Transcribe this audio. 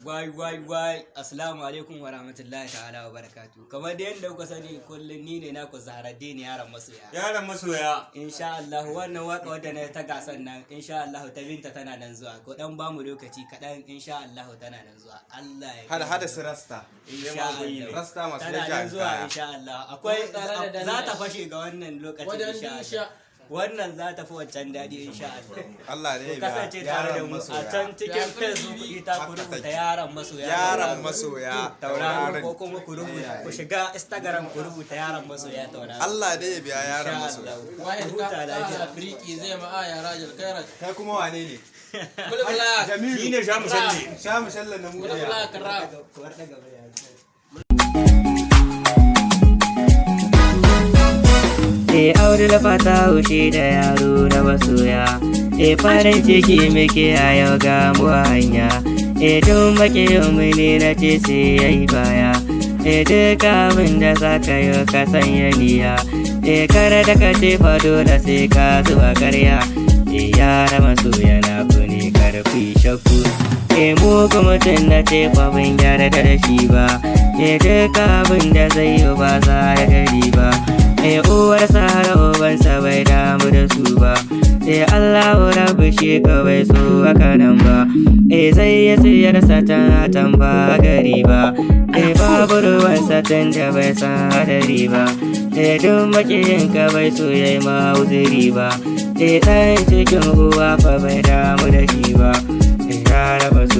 Wai wai wai, assalamu alaikum wa rahmatullahi ta'ala wa barakatu. Kamar da yadda kuka sani, kullum ni ne naku Zaharaddin, yaron masoya. Yaron masoya. Insha Allah wannan waka wadda na ta gasan nan, insha Allah ta Binta tana nan zuwa. Ko dan bamu lokaci kaɗan, insha Allah tana nan zuwa. Allah ya Hada hada su rasta. Insha Allah. Rasta masu tana nan jan zuwa kaya. Insha Allah. Akwai Tare da za ta danna. fashe ga wannan lokacin, Wajen insha dusha. Allah. Wannan za ta fi wancan daɗi, insha Allah. Allah ne Ku ya kasance tare da yaron mu a masoya. can cikin Ya Facebook ita, ku Haka rubuta take. yaron masoya. Yaron masoya tauraro, tauraron. ko kuma ku rubuta, ku shiga Instagram, ku rubuta yaron masoya tauraro. Allah ne ya biya yaron Insha masoya. Allah. واحد Ku huta lafiya. افريقي زي ما يا راجل خيرك. Kai kuma wane ne? بلاك. Jamilu. Shi ne sha musalli. Sha musalla na mu. بلاك الراب. Ku bar daga baya. E aure da fata haushi da yaro na masoya. E farin ciki muke a yau, ga mu a hanya. E duk makiyin mu ne na ce sai yayi baya. E duk abin da za ka yi, ka sanya niyya. E kare da ka ce fa dole sai ka zuba karya. E yara masoya na ku ne, karfi shakku. E mugu mutum na ce fa ban yarda da shi ba. E duk abin da zai yi ba za ya gari ba. E uwarsa har ubansa bai damu da su ba. E Allahu rabu shi bai so haka nan ba. E zai yi tsiyarsa can a can ba gari ba. E babu ruwansa tun da bai san hadari ba. E duk makiyinka bai so ya yi ma uzuri ba. E ɗan cikin uwa fa bai damu da shi ba. E ya raba su.